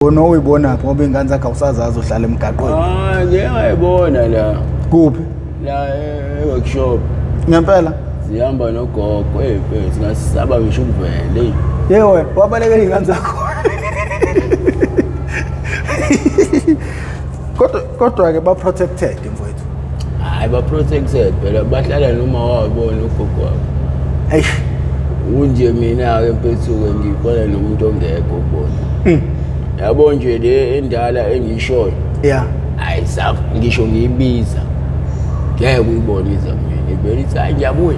Wona uyibonaphi ngoba iy'ngane zakho awusazazi uhlala emgaqweni. Ah, ngeke ngayibona la. Kuphi? La e-workshop. Ngempela? Zihamba nogogo, eh mfethu ngasaba ngisho ukuvela eyi. Ye wena, wabalekela iy'ngane zakho. Kodwa kodwa-ke ba-protected mfowethu. Hayi ba-protected phela bahlala noma wabo nogogo wabo. Eish. Unje mina-ke mfethu-ke ngifana nomuntu ongekho kubona. Yabo nje le endala engiyishoyo. Yeah. Hayi saf ngisho ngiyibiza. Ngeke uyibone iza kumina. Ivele ithi hayi ngiyabuya.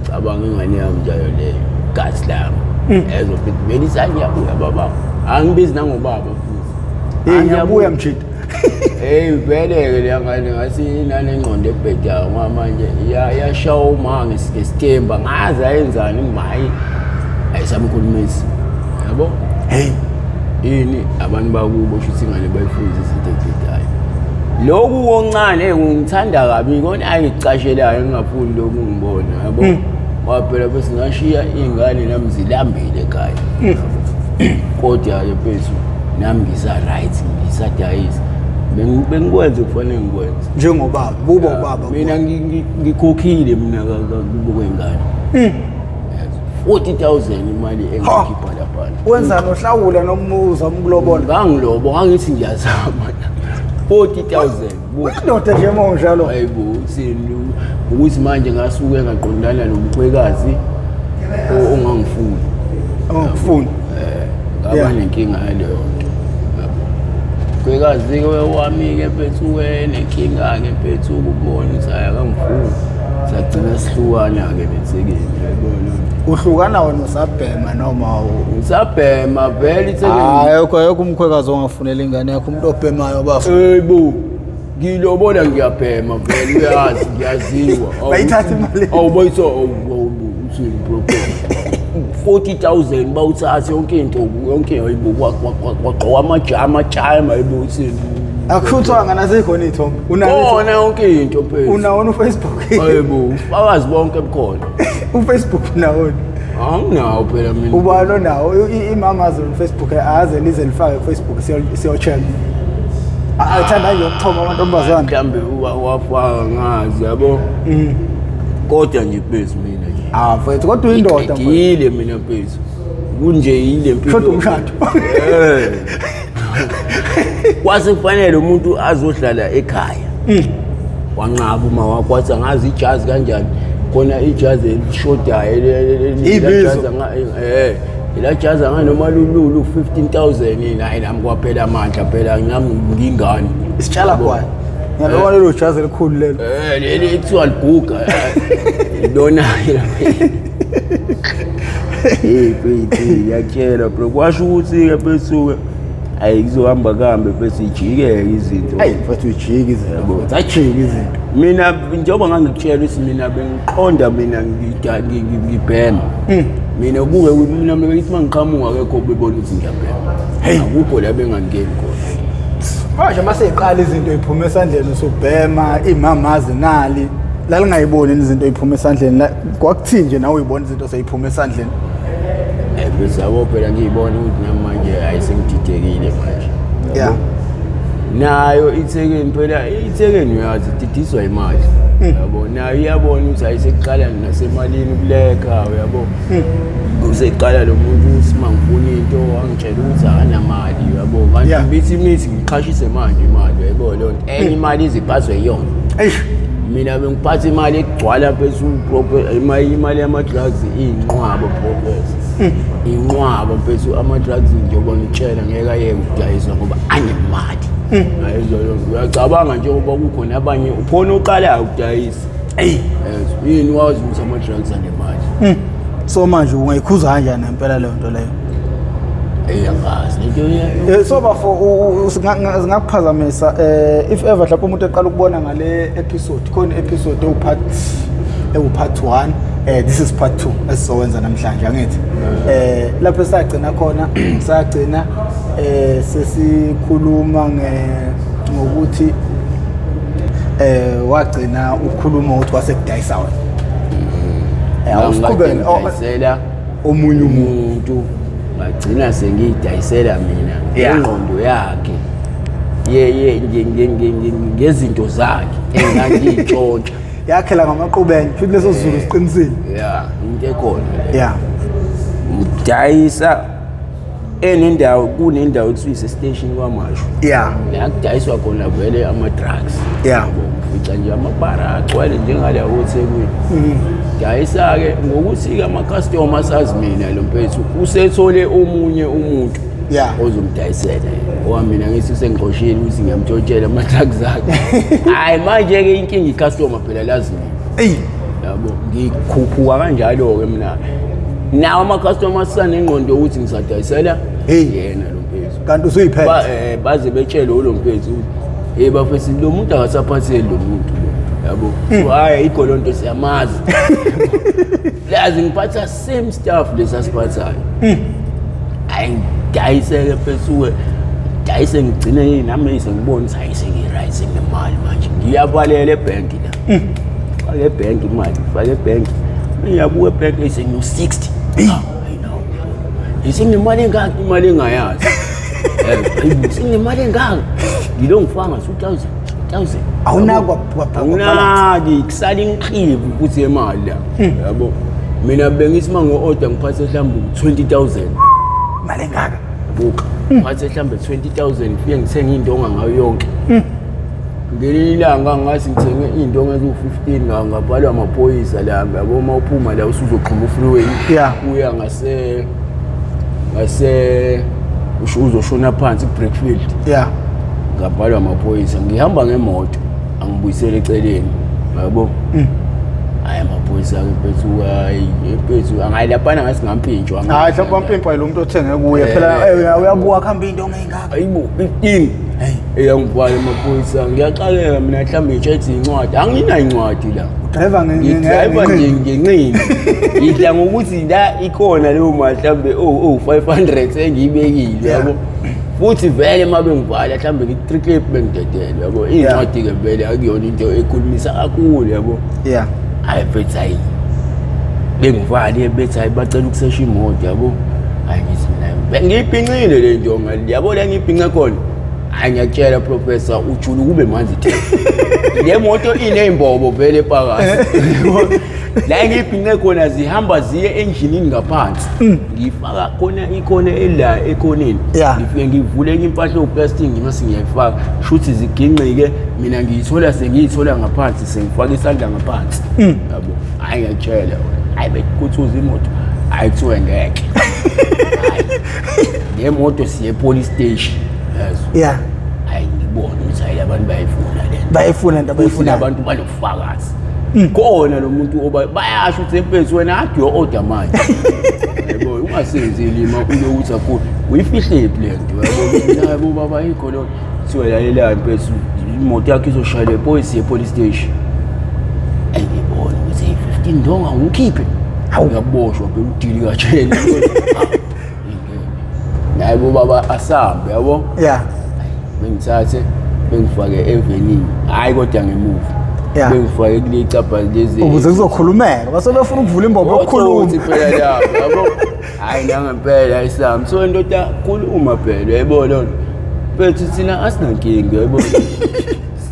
Cabanga ingane yami njalo leyo. Gazi lami. Ezo futhi vele ithi hayi ngiyabuya baba. Angibizi nangobaba futhi. Hey ngiyabuya mjita. Hey vele-ke leya ngane ngathi inanengqondo ebhedayo ngoba manje iyashawa uma ngesithemba ngaze ayenzani mayi ayisamkhulumisi yabo. Hey ini abantu bakubo shuthi ingane bayifunza izinto ey'bhedayo. Lokhu koncane ngithanda kabi kona ayingicashelayo ngingafuni lokhu ngibona yabo. Ngoba phela bese ngashiya iy'ngane nami zilambile ekhaya. Kodwa-ke mfethu nami ngisa-right ngisadayisa. Bengikwenze kufanele ngikwenze. Njengobaba, kuba ubaba. Mina ngikhokhile mina kubo kwengane. 40,000 imali engikhipha laphana. Wenzani uhlawula noma uzama ukulobola? Ngangilobo ngangithi ngiyazama. 40,000 buka. Indoda nje uma unjalo. Hayibo uthini ukuthi manje ngasuke ngaqondana nomkhwekazi ongangifuni. Ongangifuni. Ngaba nenkinga yaleyo nto. Mkhwekazi-ke wami-ke mfethu nenkinga-ke mfethu ukubona ukuthi hhayi akangifuni. Sagcina sihlukana-ke nethekeni yayibona. Uhlukana wena usabhema noma usabhema vele ithekeni? Hayi ayikho ayikho umkhwekazi ongafunela ingane yakho umuntu obhemayo bafo. Yebo. Ngilobola ngiyabhema vele uyazi ngiyaziwa. Bayithatha imali. Awu bayithatha uthini bro. 40,000 bawuthathe yonke into yonke hayibo kwagqoka amajama amajama hayibo uthini. Akushuthwanga nasekhona iy'thombe. Unawo Khona yonke into mfethu. Unawo uFacebook. Hayibo ufakazi bonke bukhona. uFacebook unawo. Anginawo phela mina. Ubani onawo? Imama aze uFacebook aze lize lifake kuFacebook siyocheck. Ayithanda nje ukuchoma amantombazane. Mhlambe wafaka ngazi yabo. Kodwa nje mfethu mina nje. Ah mfethu kodwa uyindoda mfethu. Ngiqedile mina mfethu. Kunje yile mpilo. Shoda umshado. Eh. Kwase kufanele umuntu azohlala ekhaya. Wanqaba uma wakho wathi angazi ijazi kanjani. Khona ijazi elishodayo Ibizo. Ela jazi anganoma lululu 15,000 hayi nami kwaphela amandla phela nami ngingane. Isitshala kwayo. Ngiyalibona lelo jazi elikhulu lelo. Leli ekuthiwa liguga. Lona. Hey mfethu ngiyakutshela bro kwasho ukuthi ke mfethu ke ayi kuzohamba kuhambe mfethu ijikeke izinto. Ayi mfethu ijike izinto. Mfethu ajike izinto. Mina njengoba ngangikutshela ukuthi mina bengiqonda mina ngibhema. Mina kuke mina ngithi mangiqhamuka akekho bebona ukuthi ngiyabhema. Hey. Akukho la bengangeni khona. Manje mase iqala izinto iphuma esandleni usubhema imamazi nali lalingayiboni izinto iphuma esandleni kwakuthi nje nawe uyibona izinto seyiphuma esandleni. Bese yabo phela ngiyibona ukuthi nami manje ayisengididekile manje. Yeah. Nayo ithekeni phela ithekeni uyazi ididiswa imali. Yabo nayo iyabona ukuthi ayisekuqala nasemalini ukuleka uyabo. Kuseqala lo muntu ukuthi mangifuna into angitshela ukuthi akanamali uyabo. Kanti bithi imithi ngiqhashise manje imali uyayibona leyo nto. Enye imali iziphathwe iyona. Eish. Mina bengiphatha imali egcwala phezulu proper imali yama-drugs iyinqwaba proper. Inqwaba mfethu ama-drugs njengoba ngitshela ngeke ayeke ukudayiswa ngoba anemali. Ayizwa leyo nto. Uyacabanga njengoba kukhona abanye ukhona oqalayo ukudayisa. Eyi. Yini wazi ukuthi ama-drugs anemali. So manje ungayikhuza kanjani ngempela leyo nto leyo? Eyi angazi lento So bafo singakuphazamisa if ever mhlawumbe umuntu eqala ukubona ngale episode khona episode ewu part 1 this is part 2 esizowenza namhlanje angithi lapho sagcina khona sagcina sesikhuluma ngokuthi wagcina ukukhuluma ukuthi wasekudayisa wena. Awusiqhubele ngidayisela omunye umuntu umuntu. Ngagcina sengiyidayisela mina ngengqondo yakhe ye ngezinto zakhe engangiyitshontsha. Yakhela ngamaqubeni, futhi leso Zulu siqinisile. Yeah, into ekhona le. Ngidayisa enendawo, kunendawo ekuthiwa ise-station KwaMashu. La kudayiswa khona vele ama-drugs. Ngifica nje amabara agcwele njengala oThekwini. Dayisa-ke ngokuthi-ke ama-customer asazi mina lo mfethu usethole omunye umuntu ozomdayisela yena. Ngoba mina ngithi sengixoshile ukuthi ngiyamtshontshela ama-drugs akhe. Hhayi manje-ke inkinga i-customer phela lazi mina. Yabo, ngikhuphuka kanjalo-ke mina. Nawo ama-customer asanengqondo yokuthi ngisadayisela yena lo mfethu. Kanti usuyiphethe. Baze betshele lo mfethu ukuthi hey bafethu lo muntu akasaphatheli lo muntu lo. Yabo. So hhayi ayikho loo nto siyamazi. Lazi ngiphatha same stuff lesasiphathayo. Hayi ngidayiseke mfethu, dayise ngigcine nami sengibona ukuthi hayi sengi-right, senginemali manje. Ngiyabalela ebhenki la. Fake ebhenki imali, fake ebhenki. Ngiyabuka ebhenki sengino-60. Hayi no. Senginemali engaka, imali engayazi. Senginemali engaka. Ngilo ngifaka nga-2000, 2000. Awunakwa Awunaki, kusala inhlivu futhi yemali la. Yabo. Mina bengithi uma ngo-order ngiphathe mhlawumbe 20,000. Imali engaka? Buka. Ngiphathe mhlawumbe 20,000 ngifike ngithenge indonga ngayo yonke. Ngelinye ilanga ngathi ngithenge iy'ndonga eziwu-15 ngabhalwa amaphoyisa la, yabo uma uphuma la usuzoxhuma u-freeway. Uya ngase uzoshona phansi ku-Brickfield. Ngabhalwa amaphoyisa, ngihamba ngemoto angibuyisele eceleni, yabo. Hayi amaphoyisa ke mfethu, hayi mfethu angayi laphana ngathi ngampintshwa. Hayi mhlawumbe wampintshwa lo muntu othenge kuye phela uyabuka kuhamba into engaka. Hayibo 15. Eyangibhala amaphoyisa, ngiyaxakeka mina mhlawumbe ngitshethe incwadi. Anginayo incwadi la. Driver nge nje ngenqindi. Ngidla ngokuthi la ikhona leyo mali mhlawumbe 500 engiyibekile, yabo. Futhi vele uma bengivala mhlawumbe ngi-3 clip bengidedele, yabo. Incwadi ke vele akuyona into ekhulumisa kakhulu, yabo. Hayi mfethu hayi. Bengivale bethi hayi bacela ukusesha imoto, yabo. Hayi ngithi mina ngiyibhincile le nto ngale, yabo la ngiyibhince khona. Hayi ngiyakutshela professor, ujula kube manzi te. Le moto iney'mbobo vele phakathi. La ngiyibhince khona zihamba ziye enjinini ngaphansi. Ngifaka khona ikhona ela ekhoneni. Ngifike ngivule enye impahla yoplastic ngimase ngiyayifaka. Shuthi ziginqike mina ngiyithola sengiyithola ngaphansi sengifaka isandla ngaphansi. Yabo. Hayi ngiyakutshela. Hayi bekukhuthuza imoto. Hayi kuthiwe ngeke. Le moto siye police station. Yes. Hayi ngibona ukuthi hayi abantu bayifuna le. Bayifuna into abayifuna. Abantu banobufakazi. Khona lo muntu oba bayasho ukuthi mfethu wena ade uyo order manje. Yebo ungasenzi ilima ulokuthi akho uyifihle le nto. Yabo yabo baba ayikho lo. Kuthiwa lalela mfethu imoto yakho izoshayela epolice ye police station. Ayibona ukuthi 15 ndonga ngikhiphe. Hawu uyaboshwa phela udili kajele. Naye baba asambe yabo. Bengithathe bengifake evenini. Hayi kodwa ngemuva. Bengifake kule icabha lezi. Ukuze kuzokhulumeka base befuna ukuvula imbobo yokukhuluma. Phela lapho yabo. Hayi nangempela isami. So indoda khuluma phela yayibona lona. Mfethu thina asinankinga yayibona.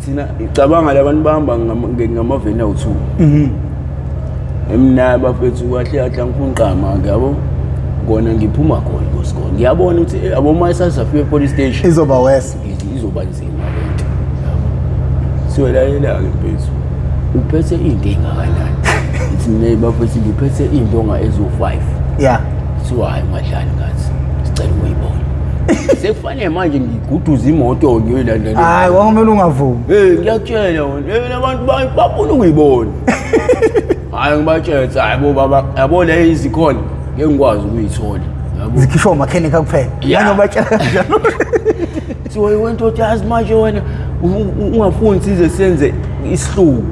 Thina icabanga labantu bahamba ngamaveni awu-2. Emnaya bafethu kahle kahle angifuni qama yabo. Kona ngiphuma khona ngosikole. Ngiyabona ukuthi yabo uma isazafika e-police station izoba worse. Izoba nzima lento. Yabo. Siwelalela-ke mfethu. Uphethe into engakanani? Ngithi mina bafethu ngiphethe into ezo-5. Kuthiwa hayi ungadlali ngathi. Sicela ukuyibona. Sekufanele manje ngiguduze imoto ngiyoyilandela. Hayi kwakumele ungavumi. Hey ngiyakutshela wena. Hey labantu bafuna ukuyibona. Hayi ngibatshela hayi bo baba yabo le izikhona ngeke ngikwazi ukuyithola. Yabo. Zikhishwa umakhenika kuphela. Ngangobatshela kanjalo. Kuthiwa wena ndoda yazi manje wena ungafuni size senze isihluku.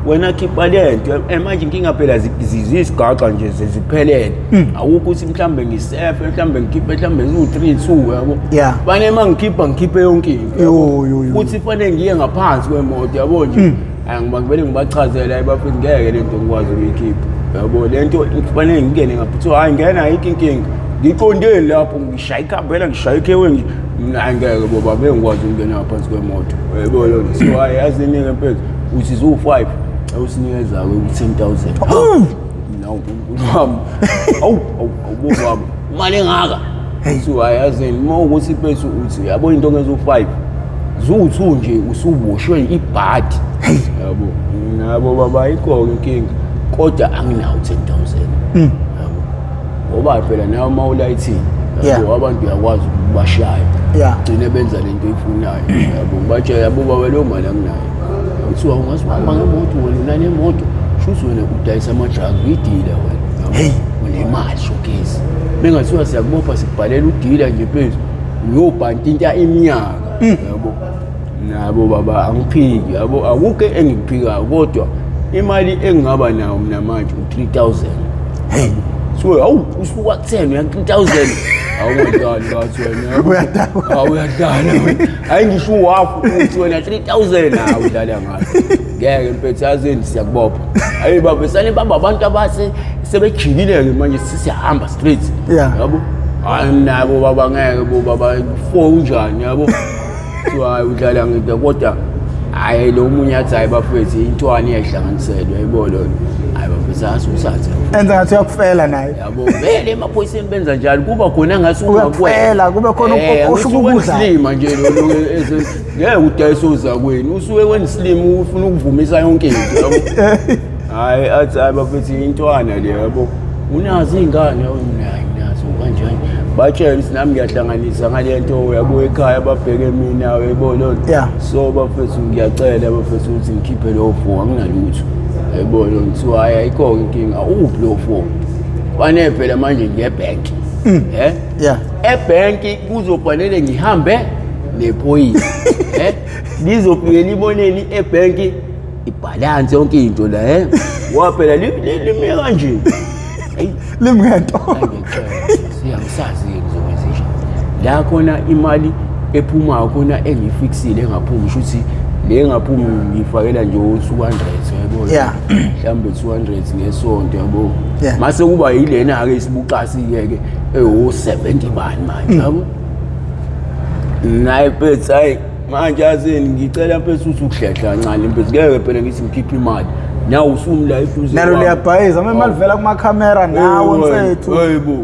Wena khipha lento manje inkinga phela ziyisigaxa nje ziphelele. Awukho ukuthi mhlambe ngisefe mhlambe ngikhiphe mhlambe ziwu-3 2 yabo. Fanele uma ngikhipha ngikhiphe yonke into. Futhi fanele ngiye ngaphansi kwemoto yabo nje. Angibangibele ngibachazele hayi bafethu ngeke lento ngikwazi ukuyikhipha. Yabo lento kufanele ngingene ngapha. Kuthiwa hayi ngena ayikho inkinga. Ngiqonde lapho ngishaya ikhambela ngishaya ikhewe nje. Mina ngeke boba bengikwazi ukungena ngaphansi kwemoto. Yebo lona. So hayi yazi nike mfethu uthi zu-5 awusinikeza-ke u-10,000. Mina uNkulunkulu wami. Awu awu awu baba. Imali engaka. So hayi yazini uma ukuthi mfethu uthi yabo into ngezu-5 zu-2 nje usuboshwe ibhadi. Yabo. Nabo baba ayikho inkinga. Kodwa anginawo 10,000. Yabo. Ngoba phela nawe uma ulayithini yabo abantu uyakwazi ukubashaya. Gcine benza lento oyifunayo. Yabo ngibatshela yabo baba leyo mali anginayo. Kuthiwa ungazihamba ngemoto wena unanemoto. Shuthi wena udayisa ama-drugs uyidila wena. Hey. Unemali showcase. Bengathiwa siyakubopha sikubhalela udila nje phezu. Uyobhantinta iminyaka. Yabo. Nabo baba angiphiki yabo akukho engikuphikayo kodwa imali engingaba nayo mina manje u-3000. Hey. So awu usuka ku-10 uya 3000. Awungadlali ngathi wena. Uyadakwa. Awu uyadlala wena. Hayi ngisho uhafu uthi wena 3000 hawu udlala ngathi. Ngeke mfethu yazini siyakubopha. Hayi baba sale baba abantu abase sebejikile ke manje sisihamba straight. Yabo. Hayi nabo baba ngeke bo baba 4 unjani yabo. So hayi udlala ngento kodwa hayi lo munye athi hayi bafethu intwana iyahlanganiselwa yayibona lona. Hayi bafethu asuthathe. Enza ngathi uyakufela naye. Yabo vele emaphoyiseni benza njalo kuba khona ngathi Uyakufela kube khona osho ukudla. Uslima nje lo ngeke udayise uzakwenu usuke wenislima ufuna ukuvumisa yonke into yabo. Hayi athi hayi bafethu intwana le yabo. Unazo izingane yabo mina hayi nginazo kanjani. Batshela ukuthi nami ngiyahlanganisa ngale nto yabo ekhaya babheke mina yabo lona. So bafethu ngiyacela bafethu ukuthi ngikhiphe lo 4 anginalutho. Yabo lona kuthiwa hayi ayikho inkinga uphi lo 4. Fanele phela manje ngiye ebhenki. Ebhenki kuzofanele ngihambe nephoyisa. Lizofike liboneni ebhenki ibhalansi yonke into la Waphela lime kanje. Limngento. Siyangisazi ngizokwenza nje. La khona imali ephumayo khona engiyifixile engaphumi shuthi le engaphumi ngifakela nje u-200 yabo. Mhlawumbe 200 ngesonto yabo. Mase kuba yilena ke isibuxasi ke ke ewu 70 bani manje yabo. Naye mfethu hayi manje azini ngicela mfethu uthi ukuhlehla kancane mfethu ngeke phela ngithi ngikhiphe imali. Nawe usumla eduze. Nalo liyabhayiza uma imali vela kuma camera nawe mfethu.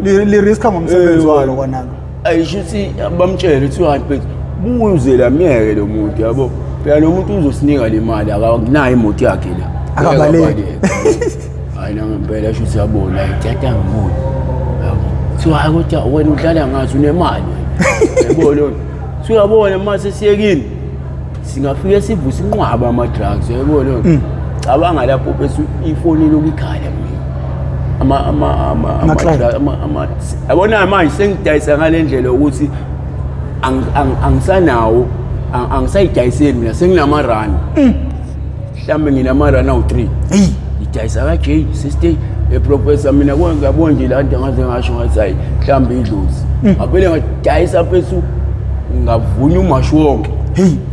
Li risk ngomsebenzi walo kwanalo. Ayisho ukuthi bamtshele ukuthi hayi mfethu buze la myeke lo muntu yabo. Phela lo muntu uzosinika le mali akanayo imoto yakhe la. Akabaleki. Hayi nangempela sho ukuthi yabona ithatha ngibona. Yabo. Kuthiwa hayi kodwa wena udlala ngathi unemali wena. Yabo lo. Suyabona mase siyekini. Singafike sivuse inqwaba ama drugs yabo lo. Cabanga lapho bese ifoni lokikhala mina. Ama ama ama ama yabona manje sengidayisa ngalendlela ukuthi angisanawo angisayidayiseli mina senginama run. Mhlambe nginama run awu 3. Ngidayisa ka J sister eprofessor mina ngiyabona nje la nto ngaze ngasho ngathi hayi mhlambe idlozi. Ngavele ngadayisa mfethu ngavunya umashu wonke.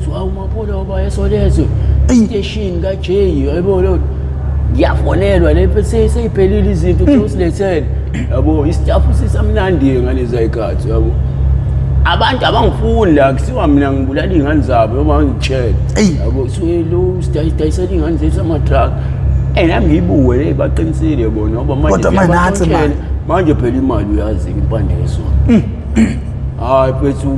So awu Maphola uba esolezwe station ka J yabo lo. Ngiyafonelwa le mfethu seyiphelile izinto uthi usilethele. Yabo istaff sisamnandi ngalezi zikhathi yabo. Abantu abangifuni la kuthiwa mina ngibulala izingane zabo noma ngitshele. Yabo so lo sidayisela izingane zethu ama drug. Nami ngiyibuke le baqinisile bona ngoba manje manje phela imali uyazi impande yesona. Hayi mfethu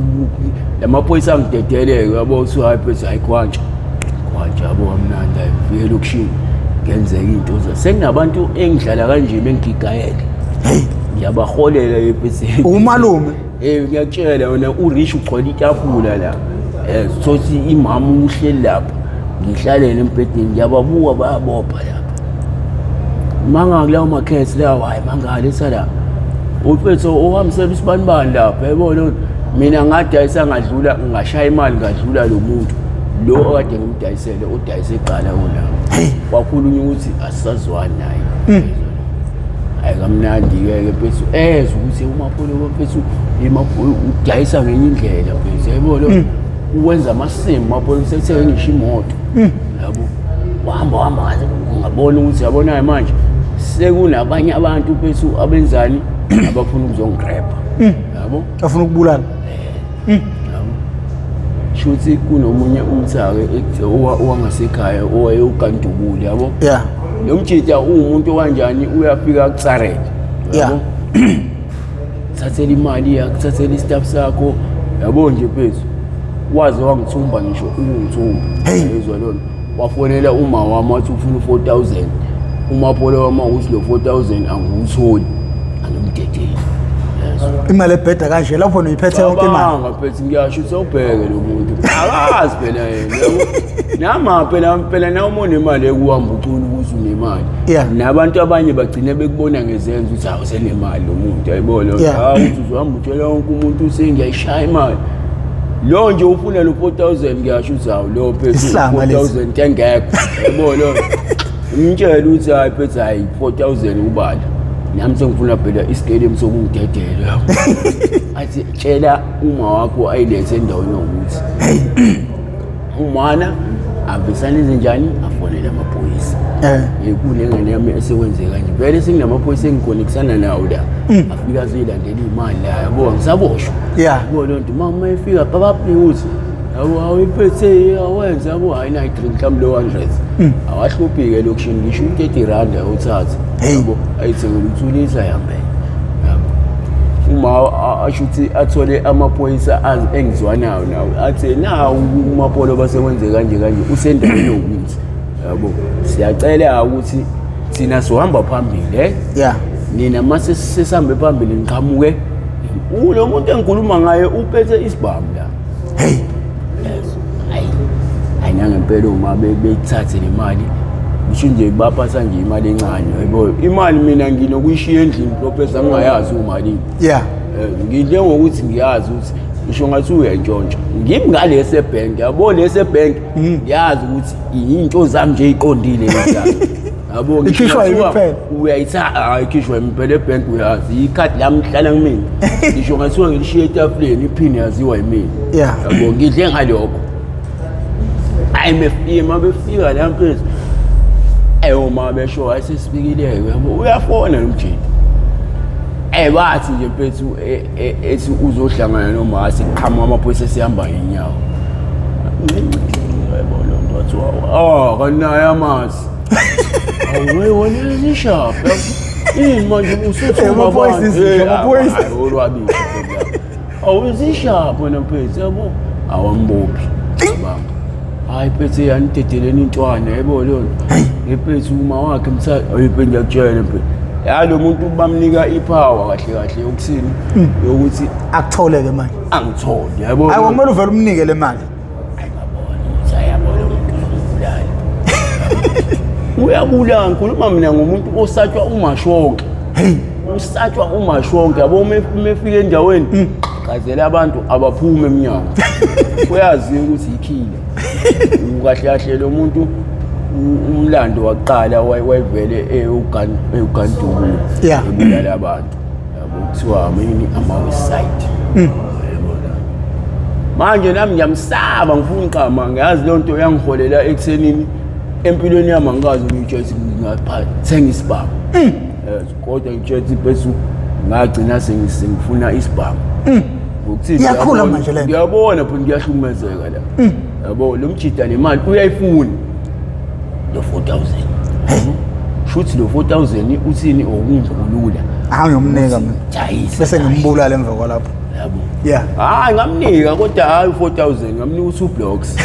lamaphoyisa angidedeleke yabo uthi hayi mfethu hayi khwantsha. Khwantsha yabo kamnandi hayi vele ukushini ngenzeka into za. Sekunabantu engidlala kanje bengigigayele. Hey ngiyabaholela mfethu. Umalume. Ngiyakutshela wena uRich ugcwele itafula la. Sothi imama uhleli lapha. Ngihlalele embhedeni ngiyababuka bayabopha lapha. Manga kulawo makhethi lawo hayi mangaletha la. Umfethu ohambisela isibanibani lapha yabona mina ngadayisa ngadlula ngashaya imali ngadlula lo muntu lo okade ngimdayisele udayise eqala kunawo. Kwakhulunywa ukuthi asisazwani naye. Hayi kamnandi ke mfethu ezwe ukuthi uMaphola mfethu udayisa ngenye indlela mfethu yabona uwenza amasimu Maphola usethenge ngisho imoto. Yabo wahamba hamba kaze ngabona ukuthi yabona manje sekunabanye abantu mfethu abenzani Abafuna ukuzongigrabha, yabo. Afuna ukubulala. Yabo, shuthi kunomunye umthake owangasekhaya owayewukantubule, yabo. Lo mjita uwumuntu okanjani, uyafika akutsarele, yabo, thathela imali yakho, thathela istaff sakho, yabo nje mfethu. Waze wangithumba, ngisho ukungithumba. Yezwa lona, wafonela uma wami wathi ufuna u-4000. Umapholo wami ukuthi lo 4000 angiwutholi, angimdedeli. Yezwa. Imali ebheda kanje lapho uyiphethe yonke imali. Cabanga mfethu, ngiyasho ukuthi awubheke lo muntu, akazi phela yena, yabo. Nama phela phela nawe uma unemali ekuhamba ucula ukuthi unemali. Nabantu abanye bagcine bekubona ngezenzo ukuthi hawu, senemali lo muntu, ayibona. Hawu, uthi uzohamba utshela wonke umuntu ukuthi ngiyayishaya imali. Lo nje ufuna lo 4000, ngiyasho ukuthi hawu, lo phethu Isihlama lesi. 4000 engekho, yabo lo. Umtshela ukuthi hayi phethu, hayi 4000 ubala. Nami sengifuna phela isikelemu sokungidedela, yabo. Athi tshela uma wakho ayilethe endaweni yokuthi umwana avisane izinjani, afonele amaphoyisa. Kunengane yami esekwenzeka nje vele, senginamaphoyisa engikhonekisana nawo la, afika azoyilandela iy'mali la, yabo, angisaboshwa. Yabo loo nto, uma efika babaphi ukuthi yabo awuyiphethe awenze, yabo, hayi nayi drink mhlawumbe lo 100, awahluphi-ke elokishini, ngisho u-30 rand ayothatha. Yabo, ayithengele uthulisa yambele, yabo. Uma asho ukuthi athole amaphoyisa engizwanayo nawo, athi nawu umapolo basekwenze kanje kanje, usendaweni yokuthi, yabo, siyacela ukuthi thina sohamba phambili, eh. Nina mase sesihambe phambili, niqhamuke lo muntu engikhuluma ngaye uphethe isibhamu la. Yes. Hayi hayi, nangempela uma beyithathe le mali, ngisho nje baphatha nje imali encane, yabo, imali mina nginokuyishiya endlini, professor, ngingayazi umalini. Ngidle ngokuthi ngiyazi ukuthi ngisho ngathi uyayintshontsha ngimi ngalesi ebhenki, yabo, lesi ebhenki ngiyazi ukuthi iy'nto zami nje ey'qondile leziyana, yabo, ngisho Ikhishwa yimi ngathiwa kuphela. Uyayithatha, hayi, ikhishwa yimi phela ebhenki, uyazi ikhadi lami lihlala kumina, ngisho ngathiwa ngilishiye etafuleni, iphini yaziwa yimina. Yabo, ngidle ngalokho. Hayi, mefike, uma befika la mfethu, eyo ma besho, hayi sesifikile-ke, yabo, uyafona lo mjidi. Bathi nje mfethu ethi uzohlangana noma siqhamuka amaphoyisa, esihamba ngenyawo. Yabo lo nto, wathi oh kanaye amanzi. Awu wena zishapha. Yini manje usuthi Amaphoyisa izinja, amaphoyisa. Olwabisho. Awu zishapha wena mfethu, yabo. Awambophi. Cabanga. Hayi mfethu, yanidedeleni intwana, yabo leyo nto. Mfethu uma wakhe mthatha, ayi mfethu ngiyakutshela mfethu. Ya lo muntu bamnika ipower kahle kahle yokuthini? Yokuthi Akuthole-ke manje. Angitholi, yabo. Hayi, kumele uvele umnike le mali. Hayi ngabona ukuthi ayabona umuntu uzobulala. Uyabulala, ngikhuluma mina ngomuntu osatshwa umashonke. Usatshwa umashonke, yabo, uma efika endaweni qazela abantu abaphume emnyango. Uyazi ukuthi ikhile. Kahle kahle lo muntu umlando waqala wayevele ewuganduku ebulala abantu. Yabo, kuthiwa amini ama-west side. Yabona. Manje nami ngiyamsaba, ngifuna uqama, ngiyazi leyo nto yangiholela ekuthenini empilweni yami angikaze ngiyitshela ukuthi ngingapha thenga isibhamu. Kodwa ngitshela ukuthi bese ngagcina sengifuna isibhamu. Ngokuthini? Iyakhula Ngiyabona- manje le nto. Ngiyabona phela ngiyahlukumezeka la. Yabo, lo mjida le mali uyayifuna. Lo 4000. Shuthi lo 4000 uthini okungikhulula. Hayi, ngiyomnika mina. Jayisa. Bese ngimbulala emva kwalapho. Yabo. Hayi ngamnika, kodwa hayi 4000, ngamnika u2 blocks.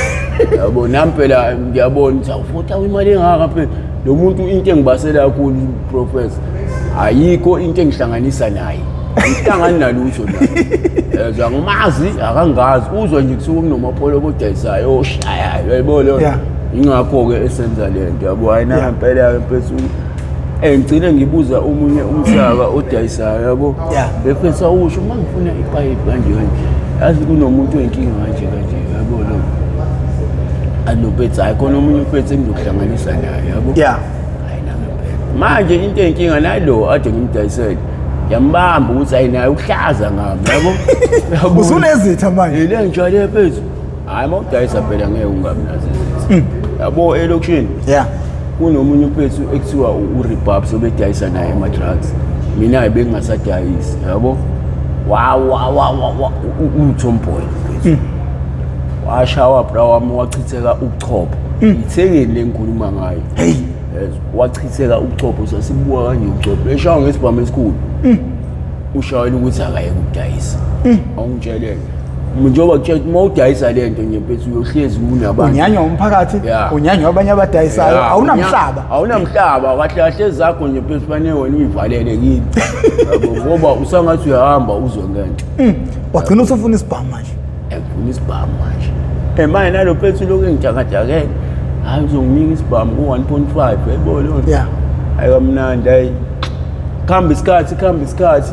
Yabo, nami phela ngiyabona ukuthi awu 4000 imali engaka phela. Lo muntu into engibasela kakhulu, professor, ayikho into engihlanganisa naye. Angihlangani nalutho naye. Yezwa, ngimazi akangazi, uzwa nje kusuke kunomapolo odayisayo oshayayo, yayibona leyo. Ingakho-ke esenza le nto, yabo, hayi nangempela-ke mfethu. Ngigcine ngibuza omunye umhlaba odayisayo, yabo. Befethu awusho uma ngifuna ipayipi kanje kanje, yazi kunomuntu oyinkinga kanje kanje, yabo lo. Alopethu, hayi khona omunye upethu engizokuhlanganisa naye, yabo. Hayi nangempela. Manje into eyinkinga nalo ade ngimdayisele, ngiyambamba ukuthi hayi naye uhlaza ngami, yabo. Yabo. Usunezitha manje. Ile ngijwayele mfethu. Hayi, uma udayisa phela ngeke ungabi nazo izitha. Yabo, elokishini kunomunye umfethu ekuthiwa uRebabs obedayisa naye ama-drugs. Mina bengingasadayisi, yabo. Wa wa wa wa uTomboy mfethu. Washawa bra wami, wachitheka ubuchopho. Ithekeni lengikhuluma ngayo. Hey. Yes, wachitheka ubuchopho, sasibuka kanje ubuchopho. Eshawa ngesibhamu esikhulu. Ushayela ukuthi akayeke ukudayisa. Awungitsheleke. Njengoba kutshela ukuthi uma udayisa le nto nje mfethu uyohlezi kunabantu. Unyanywa umphakathi, Yeah. unyanywa abanye abadayisayo, Yeah, awunamhlaba. Awunamhlaba, kahle kahle zakho nje mfethu fanele wena uyivalele kini. Yabo, ngoba usangathi uyahamba uzwe ngento. Wagcina usufuna isibhamu manje. Ngifuna isibhamu manje. Manje nalo mfethu lokhu engijakajakele. Hayi, uzonginika isibhamu ku-1.5, yayibona leyo nto. Yeah. Hayi kamnandi, hayi. Kuhamba isikhathi, kuhamba isikhathi.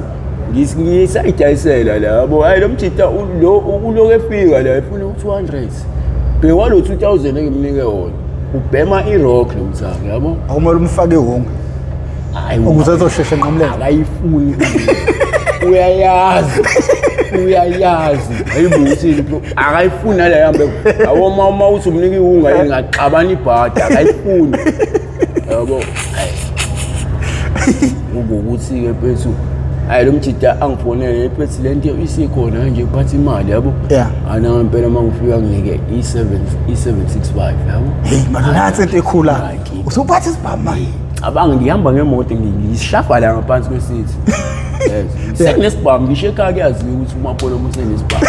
Ngisayidayisela la, yabo. Hayi, lo mjita lo uloku efika la efuna u-200. Bheka lo 2000 engimnike wona. Ubhema i-rock lo mthaka, yabo. Akumele umfake ihunga Hayi, ukuze ezosheshe enqamulele. Akayifuni. Uyayazi. Uyayazi. Hayibo, uthini bro? Akayifuni nale hambe. Yabo, uma uthi umnika ihunga yini ngaxabana ibhadi, akayifuni. Yabo. Hayi. Ukuthi-ke mfethu, hayi, lo mjida angifonele mfethu, le nto isikhona nje, phatha imali, yabo. Yeah. Ana ngempela uma ngifika nginike i-7 i-765, yabo. Hey, manje nansi into ekhula. Hayi, Usuphatha isibhamu manje. Cabanga, ngihamba ngemoto, ngishafa la ngaphansi kwesithi. Yes. Sekunesibhamu ngisho ekhaya, kuyaziwa ukuthi uMapholoba usenesibhamu.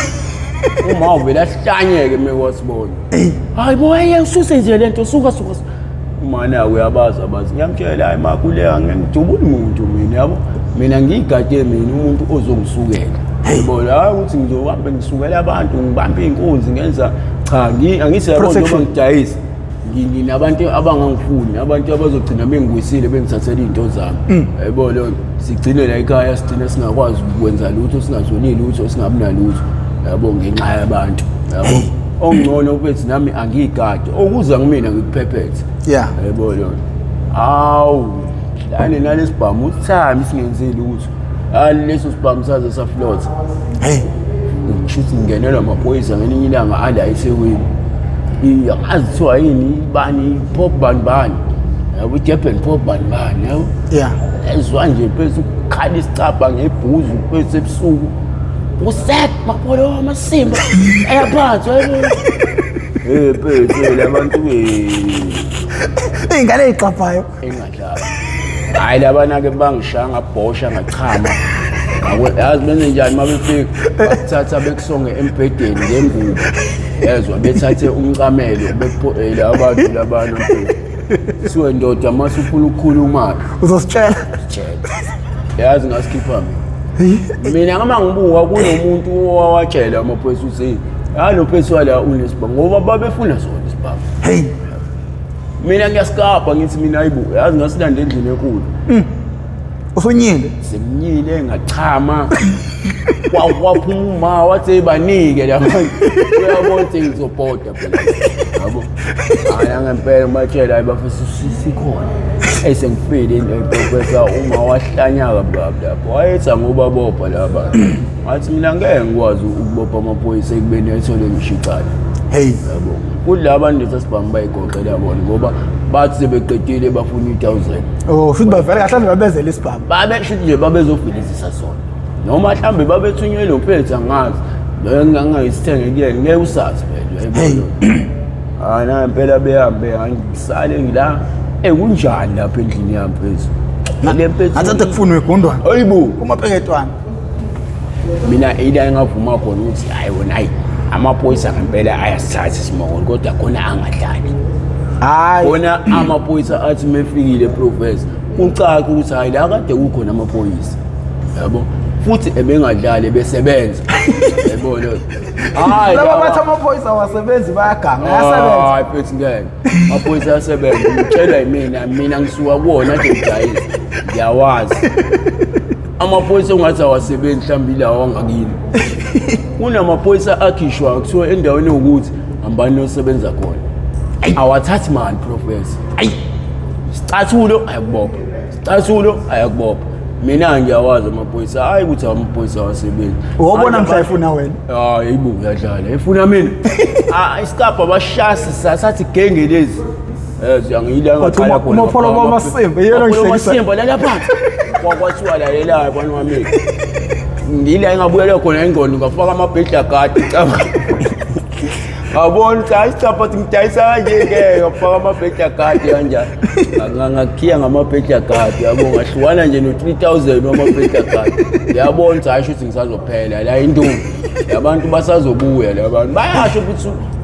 Uma uvele ahlanyeke mekwasibona. Hayi bo, hey, ususe nje lento, suka suka. Suka. Uma nawe uyabazi abazi. Ngiyamtshela, hayi makhuleka, ngidubula umuntu mina, yabo. Mina ngiyigade mina umuntu ozongisukela. Yabo, la ukuthi ngizohamba ngisukela abantu, ngibambe inkunzi ngenza, cha, angithi yabo njengoba Protection. ngidayisa. Nginabantu abangangifuni, abantu abazogcina bengiwisile, bengithathela iy'nto zami, yayibona leyo nto. Sigcine la ekhaya, sigcine singakwazi ukwenza lutho, singatholi lutho, singabi nalutho, yabo, ngenxa yabantu, yabo. Okungcono mfethu nami angiyigade, okuza kumina ngikuphephethe. Yayibona leyo nto. Hawu, lane nalesibhamu uthami singenzile ukuthi hayi, leso sibhamu saze saflotha. Hey. Ngisho ukuthi ngingenelwa amaphoyisa ngelinye ilanga ala eThekwini. Angazi kuthiwa yini, bani pop bani bani, yabo, i-Durban pop bani bani, yabo. Ezwa nje mfethu ukukhala isicabha ngebhuzu mfethu ebusuku, uset Mapholo amasimba ayaphansi, yabo. Eh mfethu, labantu Iy'ngane ey'xaphayo. Engadlali. Hhayi, labana-ke bangishaya, ngabhosha, ngachama. Yazi benze njani uma befika? Bakuthatha bekusonge embhedeni ngengubo, yezwa, bethathe umcamelo bekuphoele abantu labana mfethu. Kuthiwe ndoda, uma usufuna ukukhuluma Uzositshela. Tshela. Yazi ngasikhipha mina. Mina ngama ngibuka kunomuntu owawatshela amaphoyisa ukuthi hayi, lo mfethu wala unesibhamu, ngoba babefuna sona isibhamu. Hey. Mina ngiyasikapha, ngithi mina hayibo, yazi ngasilanda endlini enkulu. Usunyile. Semnyile, ngachama. Kwaphuma uma wathi banike labantu. Uyabona ukuthi ngizobhoda phela. Yabo. Hayi ngempela batshela, hayi bafisa sikhona. Esengifile into eprofessor, uma wahlanya kabi kabi lapho. Wayethi ngoba bopha laba. Ngathi mina ngeke ngikwazi ukubopha amaphoyisa ekubeni ethole ngisho icala. Hey. Yabo. Kulaba ndetha sibhamu bayigoqela bona, ngoba bathi sebeqedile bafuna i-1000. Oh, futhi bavele kahle babezele isibhamu. Babe shuthi nje babezofilizisa sona, noma mhlawumbe babethunywe lo mfethu, angazi, loyo ngangayisithenge kuyena, ngeke usazi phela. Hey. Uyayibona, hayi na impela behambe ngisale ngila. Kunjani lapha endlini yami mfethu, le mfethu? Ngathi kufunwa igundwane. Hayibo. Umapeketwane. Mina ila engavuma khona ukuthi hayi wona, hayi, amaphoyisa ngempela ayasithatha isimokolo, kodwa khona angadlali. Hayi. Khona amaphoyisa athi mefikile, professor, kucaca ukuthi hayi, la kade kukhona amaphoyisa, yabo, futhi ebengadlali, besebenza, yabo lo, hayi. Laba bathi amaphoyisa awasebenzi bayaganga, ayasebenza. Hayi mfethu, ngeke, amaphoyisa ayasebenza, ngitshelwa yimina. Mina ngisuka kuwona nje ngidayisa, ngiyawazi amaphoyisa. Ongathi awasebenzi mhlawumbe ilawa angakini. Kunamaphoyisa akhishwa, kuthiwa endaweni yokuthi hambani nosebenza khona, awathathi mali, professor. Ayi, sicathulo ayakubopha, sicathulo ayakubopha. Mina ngiyawazi amaphoyisa, hayi ukuthi amaphoyisa awasebenzi. Wobona mhla ifuna wena. Hayi ibu, uyadlala, ifuna mina. Ah, isikapha bashasi sathi genge lezi. Siyangiyila Wathi ngaqala khona. uMapholo wamasimba, yena Mapholo ngihlekisa. wamasimba lala phansi. Kwathiwa lalelayo bani wami. Ngila engabuyela khona ingqondo ngafaka amabhedla kade cabanga. Ngabona ukuthi hayi cha but ngidayisa kanje ke ngafaka amabhedla kade kanjani. Ngakhiya ngamabhedla kade yabo ngahlukana nje no 3000 wamabhedla kade. Yabona ukuthi hayi shuthi ngisazophela la intombi. Abantu basazobuya la bantu bayasho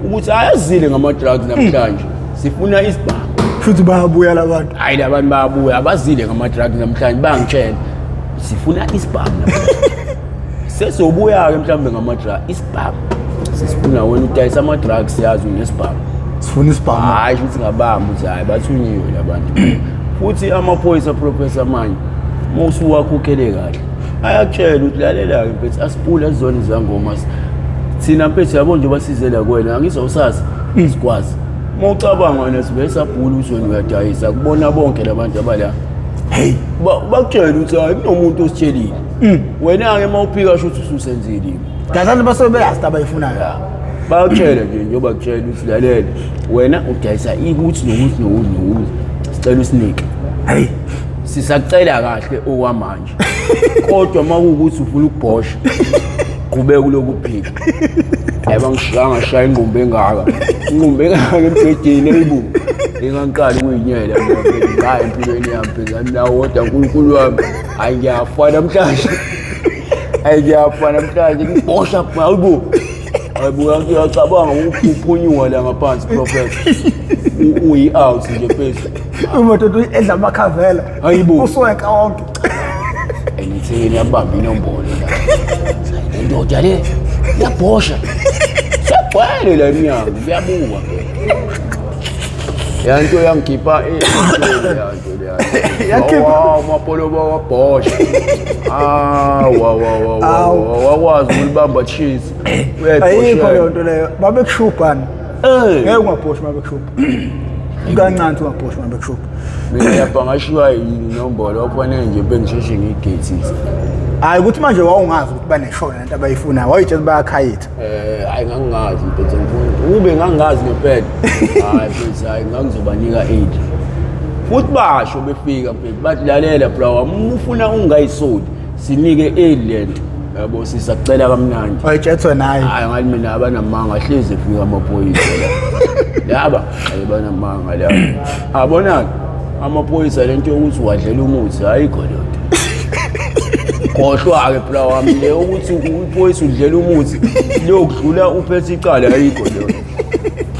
ukuthi ayazile ngama drugs namhlanje. Sifuna isibhamu. Futhi bayabuya labantu. Hayi labantu bayabuya abazile ngama drugs namhlanje bangitshela. Sifuna isibhamu namhlanje. Sesobuya-ke mhlawumbe ngama-drugs isibhamu. Sisifuna wena udayisa ama-drugs siyazi unesibhamu. Sifuna isibhamu. Hayi shuthi ngabamba ukuthi hayi bathunyiwe labantu. Futhi amaphoyisa professor manje uma usuwakhokhele kahle ayakutshela ukuthi lalela-ke mfethu asipule azizona izangoma thina mfethu yabo nje basizela kuwena angizawusazi sikwazi uma ucabanga wena sivele sabhula ukuthi wena uyadayisa kubona bonke labantu abala. Hey, bakutshela ukuthi hayi kunomuntu ositshelile. Wena-ke uma uphika sho ukuthi ususenzile. Dazani basuke beyazi into abayifunayo. Bayakutshela nje njengoba kutshela ukuthi lalela wena udayisa ukuthi nokuthi nokuthi nokuthi sicela usinike. Hey, Sisacela kahle okwamanje. Kodwa uma kuwukuthi ufuna ukubhosha qhubeka kulokhu uphika. Hayi bangishaya ngashaya ingqumbe engaka. Ingqumbe engaka embhedeni eyibu. Ngingangiqali ukuyinyela mina mfethu hayi empilweni yami mfethu nawo kodwa uNkulunkulu wami. Hayi ngiyafa namhlanje. Hayi ngiyafa namhlanje ngibhosha hayibo. Hayibo ngiyacabanga ukuphunyuka la ngaphansi professor. Uyi out nje mfethu. Umadoda edla amakhavela. Hayibo. Uswenka wonke. Enithini yabamba inombolo la. Le ndoda le yabhosha. Siyagcwele la emnyango kuyabuka phela. Yanto yangikhipha yanto leya. Yakhipha. Wow, mapolo wabhosha. Ah, wa wa wa wa. Wakwazi ukulibamba cheese. Ayikho leyo nto leyo. Babekushubhana. Eh. Ngeke ungabhoshi mabekushubha. Kancane ungabhoshi mabekushubha. Mina lapha ngashiwa inombolo okufanele nje bengisheshe ngiyigethise. Hayi ukuthi manje wawungazi ukuthi baneshona lento abayifunayo. Wayitshela bayakhayitha. Hayi ngangingazi mfethu ngifuna ube ngangingazi ngempela. Hayi mfethu hayi ngangizobanika 8. Futhi basho befika mfethu bathi lalela bra wami ufuna ungayisoli sinike 8 lento. Yabo sisacela kamnandi. Wayitshethwe naye. Hayi ngathi mina abanamanga hlezi efika amaphoyisa la. Laba hayi banamanga la. Abona amaphoyisa lento yokuthi wadlela umuthi ayikho leyo nto. Khohlwa-ke bra wami le ukuthi iphoyisa udlela umuthi liyokudlula uphethe icala ayikho leyo nto.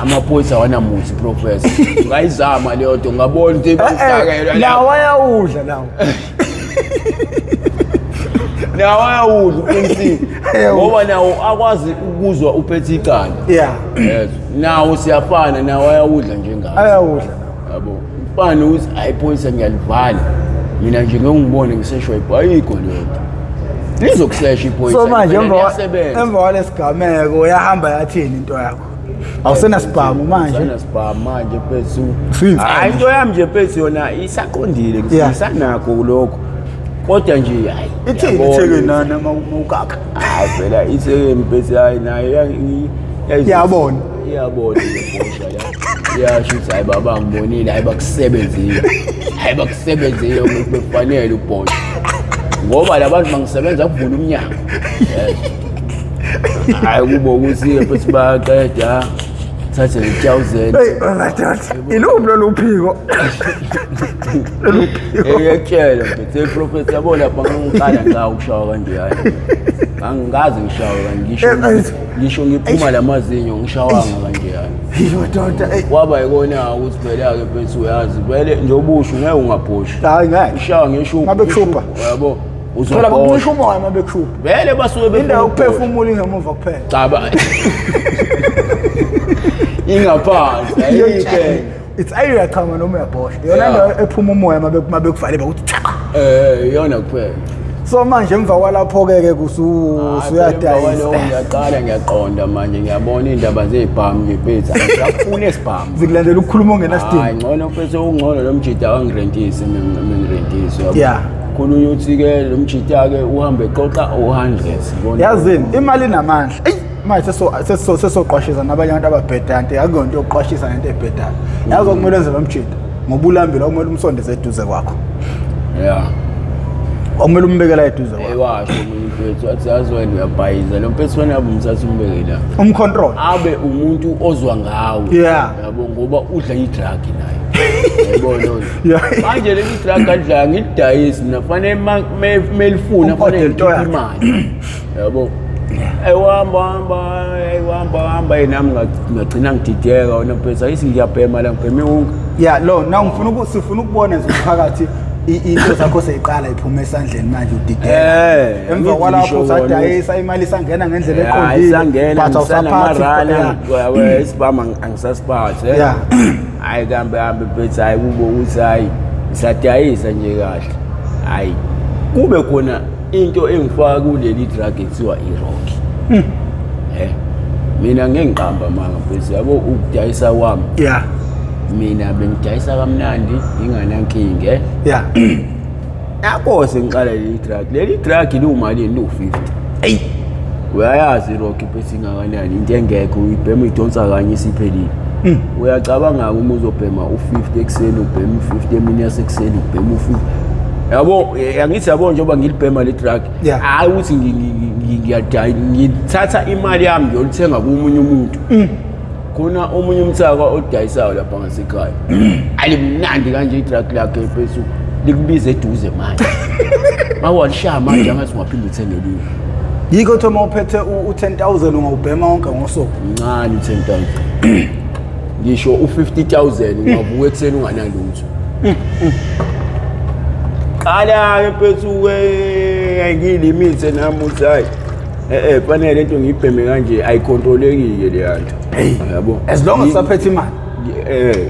Amaphoyisa awanamuthi professor. Ngayizama leyo nto ngabona ukuthi ibudakelwa la. Lawo ayawudla lawo. Nawo ayawudla uqinisile. Ngoba nawo akwazi ukuzwa uphethe icala. Yeah. Yes. Nawo siyafana nawo ayawudla njengathi. Ayawudla. Yabo. Ufana ukuthi hayi iphoyisa ngiyalivala. Mina nje ngeke ngibone ngiseshwa ayikho leyo nto. Lizokusesha iphoyisa. So manje phela emva liyasebenza. emva kwalesigameko yahamba yathini into yakho? Awusenasibhamu manje. Awusenasibhamu manje mfethu. Sweet. Hayi into yami nje mfethu yona isaqondile Yeah. ngisanakho lokho. Kodwa nje hayi. Ithini yabona ithekeni nana mawukaka? Hayi phela ithekeni mfethu hayi nayo Iyabona. Iyabona ibhosha la. Iyasho ukuthi hayi baba ngibonile hayi bakusebenzile. Hayi bakusebenzile ukuthi bekufanele ubhosha. Ngoba labantu bangisebenza kuvula umnyango. Yes. Hayi kubo ukuthi futhi bayaqeda. Thathe le 1000. Hey madoda. Iluphi lolu phiko? Ngiyakutshela mfethu prophet yabo lapha ngiqala ngawo ukushawa kanje hayi. Angikaze ngishawe kanje ngisho ngisho ngiphuma lamazinyo ngishawanga kanje hayi. Hey madoda. Hey. Kwaba yikona ukuthi phela ke mfethu uyazi vele nje ubusho ngeke ungabhoshi. Hayi ngeke. Ushawa ngesho. Ngabe kushubha. Yabo. Phela bakuncisha Uzobhosha. umoya uma bekushubha. Vele basuke befuna Indawo ukubhosha. yokuphefumula ingemuva kuphela. Cha ba. Ingaphansi ayikho. It's either uyachama noma uyabhosha. Iyona Yeah. ndawo ephuma umoya uma bekuvale bakuthi chaka. Iyona kuphela. So manje emva kwalapho ke ke usuyadayisa. Ngiyaqala ngiyaqonda manje ngiyabona indaba zezibhamu nje mfethu. Angifuni esibhamu. Zikulandela ukukhuluma ongenasidingo. Hayi ngcono mfethu ungcono lo mjida wangirentisi mina ngirentisi yabo. Yeah. Khulunywa uthi ke lo mjida ke uhambe eqoqa u100. Yazini imali inamandla. Eyi manje sesoqwashisa nabanye abantu ababhedayo nto akuyonto yokuqwashisa ngento ebhedayo. Yazi okumele wenze lo mjida ngoba ulambile okumele umsondeze eduze kwakho. Yeah. Okumele umbekela eduze kwakho. Washo omunye mfethu, wathi yazi wena uyabhayiza lo mfethu, wena abe umthatha umbeke la, Umcontrol. Abe umuntu ozwa ngawe. Yabo, ngoba udla i-drug naye, yabo lona. Manje leli drug alidlayo ngilidayisi mina, fanele melifuna fanele Umodel into ngikhiphe yakhe. Imali, yabo. Ayiwahamba hamba, ayiwahamba hamba, nami ngagcina ngidideka wena mfethu, ayisi ngiyabhema la, ngibhema iwunga. Yeah, lo now ngifuna sifuna ukubona nje phakathi into zakho seyiqala iphuma esandleni manje udideka. Emva kwalapho ngisho kona. Usadayisa, imali isangena ngendlela eqondile. Isangena. But awusaphathi. Ngisanama-run, isibama angisasiphathi. Hhayi, kambe hambe mfethu, hhayi kube ukuthi hhayi ngisadayisa nje kahle, hhayi kube khona into engifaka kuleli drug ekuthiwa i-rock. Mina ngeke ngiqamba amanga mfethu, yabo, ukudayisa kwami, mina bengidayisa kamnandi nginganankinga. Yabo, sengiqala leli drug, leli drug liwumalini? Liwu-50. Eyi. Uyayazi i-rock iphethe ingakanani, into engekho uyibhema, uyidonsa kanye isiphelile. Uyacabanga-ke uma uzobhema u-50 ekuseni, ubhema u-50 emini yasekuseni, ubhema u-50, yabo. Angithi yabo, njengoba ngilibhema le drug, hhayi ukuthi ngiyadayi, ngithatha imali yami ngiyolithenga komunye umuntu. Khona omunye umthaka odayisayo lapha ngasekhaya, alimnandi kanje i-drug lakhe mfethu, likubiza eduze manje, mawalishaya manje angathi ungaphinde uthenge elinye. Yikho kuthiwa uma uphethe u-10,000 ungawubhema wonke ngosuku. Mncane u-10,000, ngisho u-50,000 ungavuka ekuseni unganalutho. Qala-ke mfethu-ke ngiyilimithe nami ukuthi hayi, fanele lento ngiyibheme kanje, ayikhontroleki-ke leya nto, yabo. As long as usaphethe imali.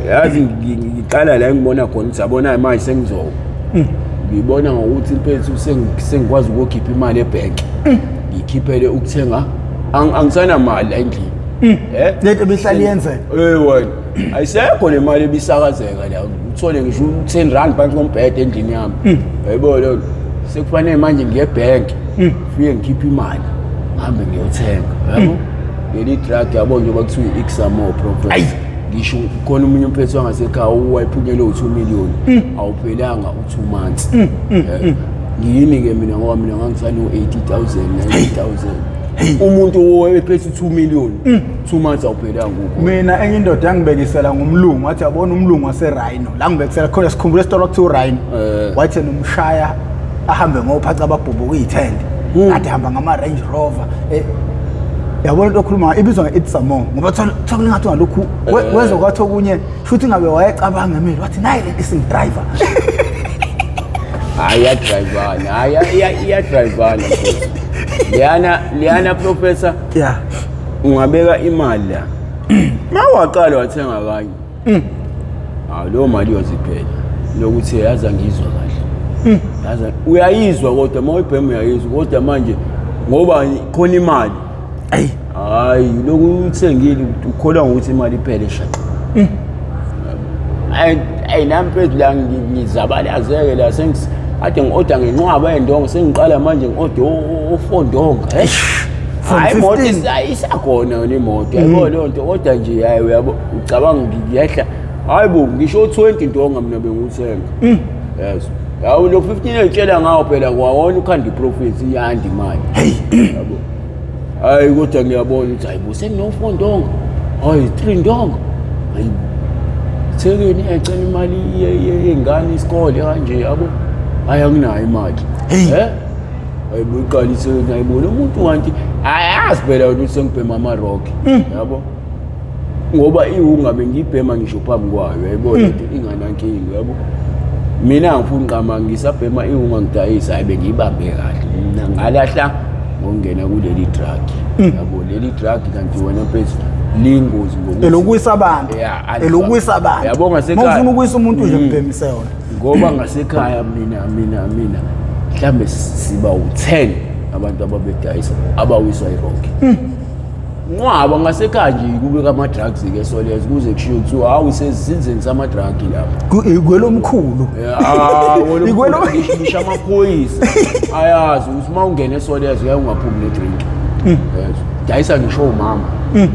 Yazi ngiqala la engibona khona ukuthi yabona manje sengizowa, ngibona ngokuthi mfethu sengikwazi ukuyokhipha imali ebhenki, ngikhiphele ukuthenga. Angisanamali la endlini. Lento ebihlala iyenzeka. Wena, ayisekho le mali ebisakazeka la, uthole ngisho u-10 rand phansi kombhede endlini yami, yayibona leyo nto. Sekufanele manje ngiye ebhenki, fike ngikhiphe imali, ngihambe ngiyothenga, yabo, leli drug, yabo, njengoba kuthiwa i-Examo professor. Ngisho khona omunye umfethu wangasekhaya owayephunyelwe u-2 million, awuphelanga u-2 months. Ngiyini-ke mina, ngoba mina ngangisano-80,000, 90,000, umuntu owayephethe u-2 million, 2 months awuphelanga ukho. Mina enye indoda yangibekisela ngomlungu, wathi yabona umlungu wase-Rhino la, ngibekisela khona, sikhumbula esitolo kuthiwa uRhino. Wathi nomshaya ahambe ngophaca ababhubhuka iy'thende, kade hamba ngama-Range Rover. Yabona into okhuluma ngayo ibizwa nge-It's-a-More, ngoba thola ngathi ngalokhu wezwa kwathi okunye shuthi ngabe wayecabanga emeli, wathi nayi lento isingi-driver. Hayi, iyadrayivana, hayi, iyadrayivana mfethu leyana, leyana professor. Ungabeka imali la, ma waqala wathenga kanye, hawu, leyo mali yoziphela lokuthi yazi angiyizwa kahle, yazi uyayizwa kodwa uma uyibhema uyayizwa, kodwa manje ngoba khona imali, Ayi. Hayi, lokhu uthengile ukholwa ngokuthi imali iphele shaqa. Hayi, ayi, nami mfethu la ngizabalazeke la, ade ngi-order ngenqwaba yendonga, sengiqala manje ngi-order ofondonga. From Hayi, imoto 15. Isakhona yona imoto, yabo leyo nto, kodwa nje hayi, uyabo, ucabanga ngiyehla, hayi bo, ngisho 20 ndonga mina bengiwuthenga, yes, yawo lo 15 engitshela ngawo phela kwawona ukhanda i-profit, iyanda imali, yabo. Hayi, kodwa ngiyabona ukuthi hayi bo, sengino-four ndonga, hayi, three ndonga, hayi, thekeni ecela imali yengane isikole kanje, yabo, hayi, anginayo imali. Hey. Hayi bo, iqala ithekeni, hayi bo, lo muntu kanti ayazi phela ukuthi sengibhema ama-rock, yabo, ngoba iwunga bengiyibhema ngisho phambi kwayo, yayibona into inganankinga, yabo. Mina angifuni qama, ngisabhema iwunga ngidayisa, hayi, bengiyibambe kahle mina, ngalahla ngokungena kuleli drug, yabo, leli drug kanti wena mfethu lingozi ngokuthi Elokuwisa abantu. Elokuwisa abantu. Yabo, ngasekhaya. Uma ufuna ukuwisa umuntu nje, mbhemise yona. Ngoba ngasekhaya mina mhlambe siba u-10 abantu ababedayisa abawiswa i-rock, nqwaba ngasekhaya nje, kube kama-drugs-ke solezo, kuze kushiwo kuthiwa hawu, isezinzeni sama-drug lapha. Igwelomkhulu. Ngisho amaphoyisa ayazi ukuthi uma ungena esolezo uyaye ungaphumi ne-drink, yes, dayisa ngisho umama, yes.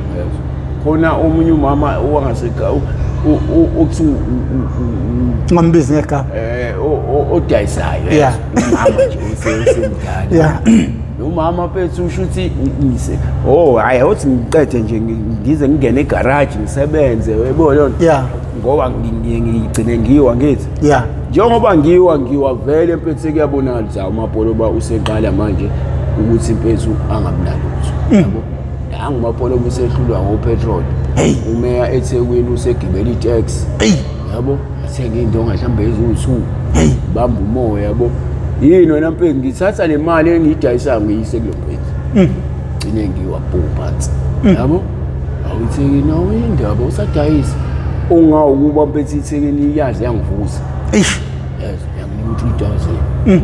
Khona omunye umama owangasekhaya Uthi Ungambizi ngegama. Odayisayo. Yeah. Umama nje usemdala. Lo mama mfethu, usho ukuthi ngise, oh hayi, awuthi ngiqede nje, ngize ngingene egaraji ngisebenze, uyayibona leyo nto? Ngoba ngigcine ngiwa, ngithi njengoba ngiwa vele mfethu, sekuyabonakala ukuthi hawu, uMapoloba useqala manje ukuthi mfethu angabi nalutho, yabo. Nangu uMapoloba usehlulwa ngopetrol. Hey. Umeya eThekwini usegibela itaxi. Hey. Yabo, athenga iy'ndonga mhlawumbe eziwu-2. Hey. Bamba umoya, yabo. Yini wena mfethu, ngithatha le mali engiyidayisayo ngiyise kulo mfethu, gcine ngiwa bhu phansi, yabo. Awuthekini, awuyindaba usadayisa ungawukuba mfethu, ithekeni iyazi yangivusa. Eish. Yes, yanginika u-3000,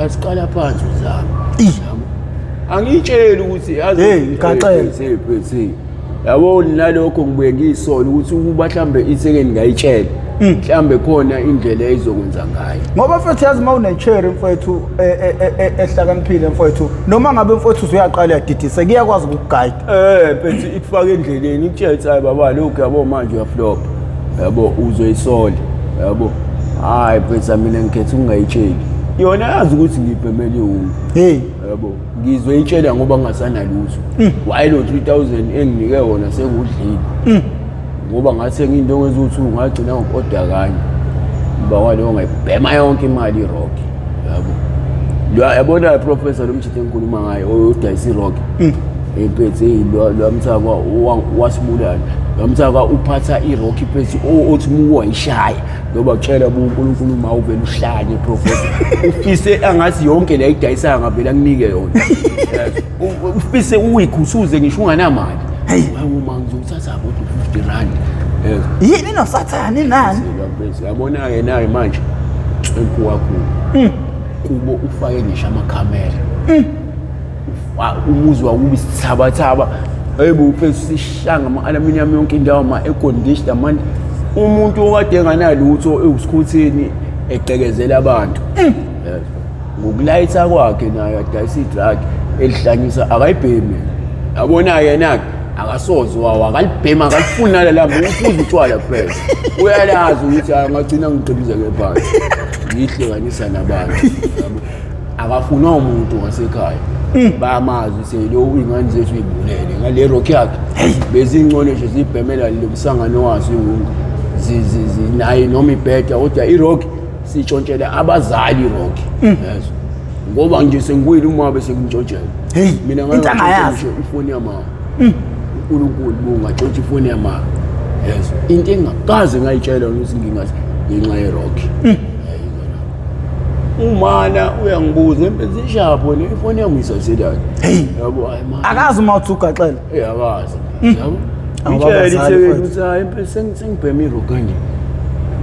asiqala phansi uzama. Yabo, angiyitsheli ukuthi yazi. Hey, ngigaxele. Hey, mfethu, yabo, nalokho ngibuye ngiyisole ukuthi ukuba mhlambe ithekeni ngayitshela, mhlambe khona indlela ezokwenza ngayo. Ngoba mfethu, yazi, uma une-cherry mfethu ehlakaniphile mfethu, noma ngabe mfethu usuyaqala uyadidisa, kuyakwazi ukukugayida. Mfethu, ikufaka endleleni, ikutshela ukuthi hayi baba, lokhu, yabo, manje uyaflop, yabo, uzoyisola, yabo. Hayi mfethu, mina ngikhetha ukungayitsheli. Yona yazi ukuthi ngibhemele iwunga. Hey. Yabo, ngizoyitshela ngoba ngingasanalutho. Wayi, lo 3000 enginike wona sengudlile, ngoba ngathenga into eziwu-2, ngagcina ngokoda kanye emva kwalowo ngayibhema yonke imali irock, yabo. Yabona professor, lo mjito engikhuluma ngayo odayisa irock empethe, lwamthaka wasibulala lwamthaka, uphatha irock iphethe, othi uma wayishaya ngoba kutshela buNkulunkulu, uma uvela uhlanye professor, ufise angathi yonke le ayidayisayo ngavela kunike yona. Yes. Ufise uyikhuthuze ngisho unganamali. Hey. Hayi, uma ngizothatha kodwa 50 rand. Yes. Yini nosathane nani? Yabona-ke naye manje empu kakhulu kubo, ufake ngisho amakhamera. Umuzi wakuba isithabathaba, hayibo mfethu, sishanga ama-aluminium yonke indawo, ama-air conditioner manje. Umuntu okade enganalutho ewusikhuthini, egqekezela abantu. Yes. Ngokulayitha kwakhe naye adayisa i-drug elihlanyisa, akayibhemi, yabona. Yena-ke akasoze wawa, akalibhemi, akalifuni nalalambo, uphuza utshwala kuphela. Uyalazi ukuthi hayi, ngagcina ngigqibizeke phansi, ngiyihlukanisa nabantu, yabo. Akafunwa umuntu wasekhaya, bayamazi ukuthi lo iy'ngane zethu uy'bulele ngale rock yakhe. Bezingcono nje ziyibhemela lo msangano wazo iwunga naye noma ibheda, kodwa irock sitshontshela abazali irock. Yes, ngoba nje sengiwile uma bese ngitshontshela. Hey, mina into angayazi. Ngisho ifoni yama, uNkulunkulu bungatshontsha ifoni yama. Yes, into engakaze ngayitshela ukuthi ngingazi ngenxa yerock. Umana uyangibuza empezini, ishapho wena, ifoni yami uyisathelani? Hey. Yabo, hayi man. Akazi uma uthi ugaxele. Eh, akazi, yabo. Awubabazali, Ngitshela ithekeni mfethu. ukuthi hayi impela sengibhema irock kanje.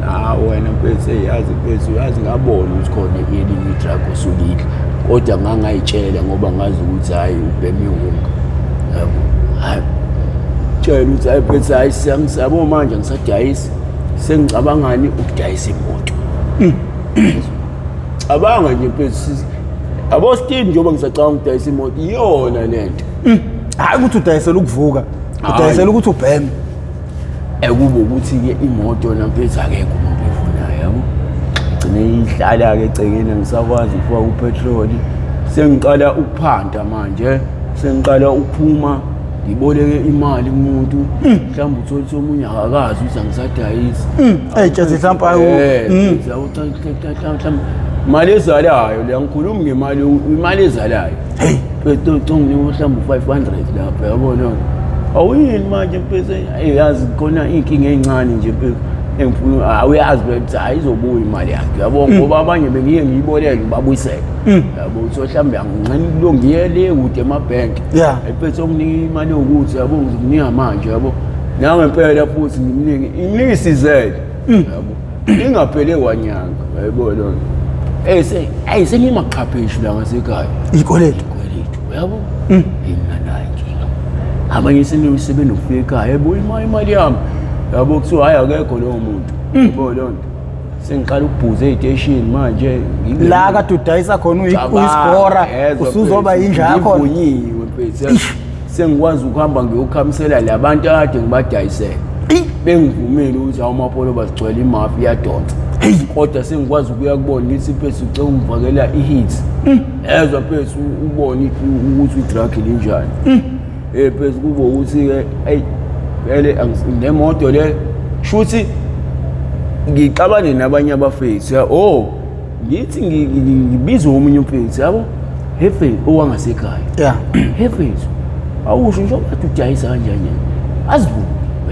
Na wena mfethu, eyazi mfethu, uyazi ngabona ukuthi khona elinye idrug osukile, kodwa ngangayitshela ngoba ngazi ukuthi hayi, ubhema iwunga, yabo. Hayi, tshela ukuthi hayi mfethu, hayi siyabo, manje ngisadayisi, sengicabangani ukudayisa imoto. Cabanga nje mfethu, yabo, still njengoba ngisacabanga ukudayisa imoto, iyona lento. Hayi ukuthi udayisela ukuvuka, Hhayi. udayisela ukuthi ubheme. Ekube ukuthi-ke imoto namfethu akekho umuntu oyifunayo, yabo, gcine ihlala-ke egcekeni, angisakwazi ukufaka upetroli. Sengiqala ukuphanta manje, sengiqala ukuphuma ngiboleke imali kumuntu, mhlawumbe uthole ukuthi omunye akakazi ukuthi angisadayisi. Ey'tshethi mhlawumbe awu. Mhlawumbe imali ezalayo le, angikhulumi ngemali, imali ezalayo. Hey. Mfethu, nginika mhlawumbe u-500 lapha, yabona. Awuyini manje mfethu, yazi khona iy'nkinga ey'ncane nje mfethu engifuna, awuyazi ukuthi hayi, izobuya imali yakhe, yabo, ngoba abanye bengiye ngiyiboleke ngibabuyisele, yabo. So mhlawumbe angincane kulo, ngiye le kude emabhenki. Mfethu, onginika imali yokuthi, yabo, ngizokunika manje, yabo. Nangempela futhi ngimnike, nginike isizele, yabo, ingaphele kwanyanga, yayibona loo nto. Ayi, sengimaqhapheshu la ngasekhaya. Ikweletu. Kweletu, yabo. Mina nayo inkinga, abanye sebenokufika ekhaya, yabo, imali yami, yabo, kuthiwa hhayi, akekho lowo muntu, yabo leyo nto. Sengiqala ukubhuza ey'teshini manje. La kade udayisa khona uyisigora, usuzoba yinja yakhona. Ngivunyiwe mfethu, sengikwazi ukuhamba ngiyokhamisela la bantu akade ngibadayisela. Bengivumile ukuthi awuMapholoba bazigcwele imafi iyadonsa, kodwa sengikwazi ukuya kubona ngithi mfethu ucela ungifakela i-hit, ezwa mfethu ubone ukuthi i-drug linjani. Mfethu kube ukuthi-ke eyi vele nemoto le shuthi ngixabane nabanye abafethu ya, oh ngithi ngibizwe omunye umfethu yabo, hefe owangasekhaya. Hefethu awusho njengoba kade udayisa kanjani, azibuke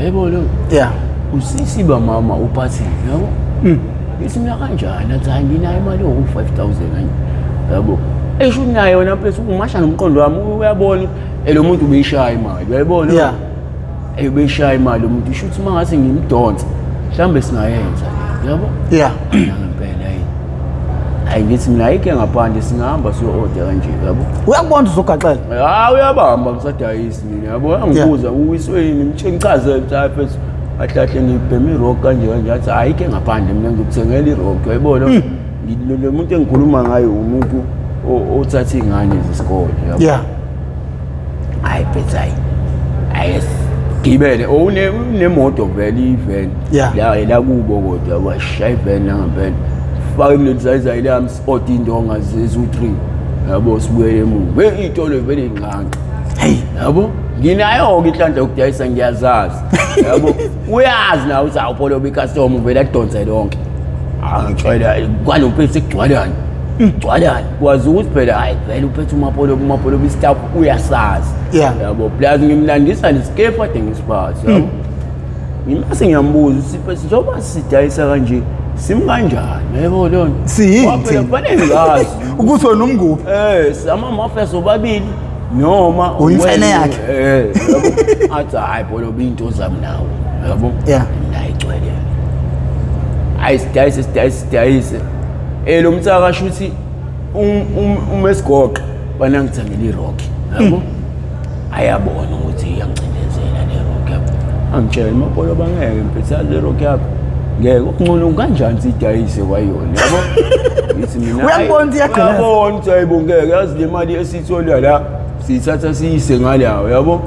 yebo lo usisiba mama uphathile yabo. Ngithi mina kanjani, athi hayi nginayo imali ewu-5,000 kanje yabo. Esho unayo wena mfethu, umasha nomqondo wami uyabona lo muntu ubeyishaya imali uyayibona. Ubeyishaya imali lo muntu, isho ukuthi uma ngase ngimdonsa mhlawumbe singayenza le yabo. Ngempela hayi hayi ngithi mina ayikho ngaphandle, singahamba siyo-order kanje yabo. Uyakubona uzogaxela. Hayi uyabamba ngisadayisi mina yabo, angibuza uwiswe yini, ngichazele ukuthi hayi mfethu kahle kahle ngibhema i-rock kanje kanje, athi ayikho ngaphandle mina ngikuthengela i-rock uyayibona. Lo muntu engikhuluma ngayo umuntu othatha iy'ngane zesikole yabo. Hayi mfethu hayi hayi gibele unemoto vele i-van la kubo, kodwa washaya i-van langempela, fake kuleli zayizayi lami, si-order iy'ndonga zezu-3 yabo, sibuyele emuva. Hey iy'tolo vele iy'nqanqa. Hey. Yabo nginayo-ke inhlanhla yokudayisa, ngiyazazi yabo, uyazi nawe ukuthi awupholo i-customer uvele adonse lonke, angitshela kwalo mfethu sekugcwalani gcwalani, kwazi ukuthi phela hayi vele uphethe uMapholoba i-staff uyasazi. Yabo plus ngimlandisa nesikefu ade ngisiphathe yabo, ngimase ngiyambuza ukuthi mfethu njengoba sidayisa kanje simi kanjani yabo lona. Siyini Ngoba phela thina? kufanele ngazi Ukuthi wena umnguphi. Ama-mafia sobabili noma Uyimfene wena- yakhe. Yabo. Athi hayi pholo into zami nawe yabo. La igcwele hayi sidayise sidayise sidayise, lo mthaka shuthi uma esigoqa bana ngithengela i-rock yabo, ayabona ukuthi iyangicindezela le rock yabo, angitshela Mapholo bangeke mfethu le rock yakho ngeke okungcono kanjani sidayise kwayona yabo. Ngithi mina Uyakubona ukuthi iyagqileza. Uyabona ukuthi hayibo ngeke yazi le mali esiyithola la siyithatha siyise ngalawo yabo.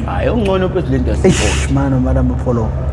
Hayi okungcono mfethu le nto asiyibona. Eish mana mana Mapholoba.